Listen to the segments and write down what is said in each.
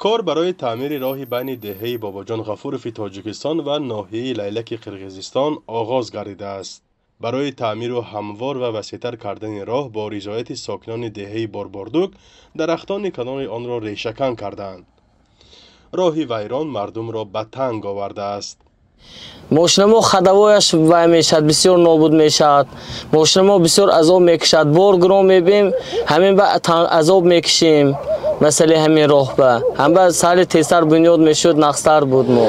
Кор барои таъмири роҳи байни деҳаи Бобоҷон Ғафурови Тоҷикистон ва ноҳияи Лайлаки Қирғизистон оғоз гардидааст. Барои таъмиру ҳамвор ва васеътар кардани роҳ бо ризояти сокинони деҳаи Борбордук дарахтони канори онро решакан кардаанд. Роҳи вайрон мардумро ба танг овардааст. Мошинамо ходовояш вай мешавад, бисёр нобуд мешавад. Мошинамо бисёр азоб мекашад. Бор гирон мебием, ҳамин ба азоб мекашем. Масъалаи ҳамин роҳ ба ҳам ба сари тезтар бунёд мешуд, нақстар буд мо.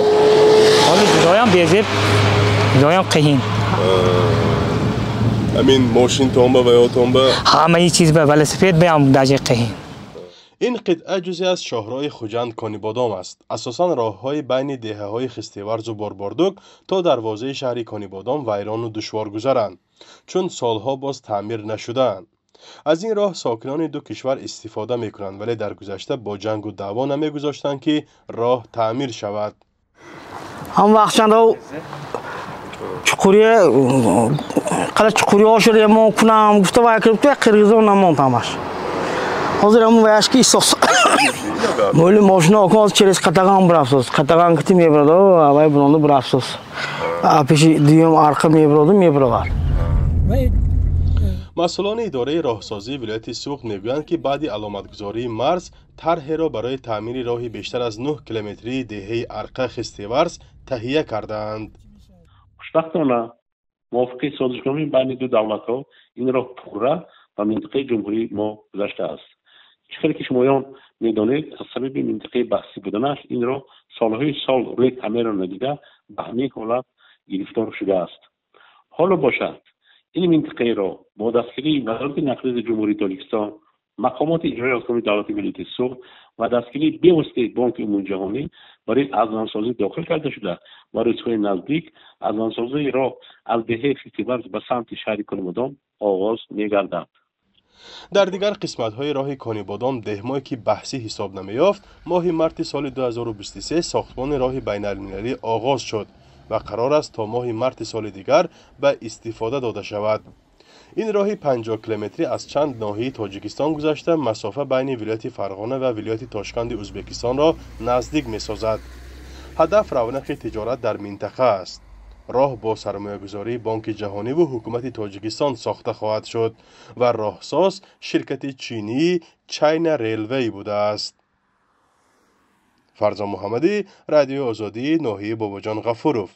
Ҳоли ҷудоям безеб, ҷудоям қиҳин. Ҳамин мошин томба ва ё томба? Ҳамаи чиз ба велосипед биям даже қиҳин. Ин қитъа ҷузе аз шоҳроҳи Хуҷанд Конибодом аст. Асосан роҳҳои байни деҳаҳои Хистеварзу Борбордук то дарвозаи шаҳри Конибодом вайрону душворгузаранд, чун солҳо боз таъмир нашудаанд. Аз ин роҳ сокинони ду кишвар истифода мекунанд, вале дар гузашта бо ҷангу даъво намегузоштанд, ки роҳ таъмир шавад. Ҳам вақтчанда чуқурия қала чуқуриҳо шуда мо кунам гуфта вай кирибту қирғизон намонд ҳамаш. Ҳозир ҳамун ваяш ки исос. Моли мошина окун ҳозир через Қатаган бурафсоз. Қатаган кити мебурад, вай буронду бурафсоз. Пеши дуюм арқа мебуроду мебуравад. Масъулони идораи роҳсозии вилояти Суғд мегӯянд, ки баъди аломатгузории марз тарҳеро барои таъмири роҳи бештар аз 9 километрии деҳаи Арқа Хистеварз таҳия кардаанд. Хушбахтона, мувофиқи созишномаи байни ду давлатҳо ин роҳ пурра ба минтақаи ҷумҳурии мо гузаштааст. Чӣ хеле ки шумоён медонед, аз сабаби минтақаи баҳсӣ буданаш ин роҳ солҳои сол рӯи таъмирро надида ба ҳамин ҳолат гирифтор шудааст. Ҳоло бошад, ин минтақаеро бо дастгирии Вазорати нақлиёти Ҷумҳурии Тоҷикистон, мақомоти иҷроии ҳокимияти давлати вилояти Суғд ва дастгирии бевоситаи Бонки Умумиҷаҳонӣ барои азнавсозӣ дохил карда шуда ва рӯзҳои наздик азнавсозии роҳ аз деҳаи Хистеварз ба самти шаҳри Конибодом оғоз мегардад. Дар дигар қисматҳои роҳи Конибодом деҳмое ки баҳсӣ ҳисоб намеёфт, моҳи марти соли 2023 сохтмони роҳи байналмилалӣ оғоз шуд ва қарор аст то моҳи марти соли дигар ба истифода дода шавад. Ин роҳи 50 километрӣ аз чанд ноҳияи Тоҷикистон гузашта масофа байни вилояти Фарғона ва вилояти Тошканди Ӯзбекистонро наздик месозад. Ҳадаф равнақи тиҷорат дар минтақа аст. Роҳ бо сармоягузории Бонки Ҷаҳониву ҳукумати Тоҷикистон сохта хоҳад шуд ва роҳсоз ширкати чинии China Railway будааст. Фарзон Муҳаммадӣ, Радиои Озодӣ, ноҳияи Бобоҷон Ғафуров.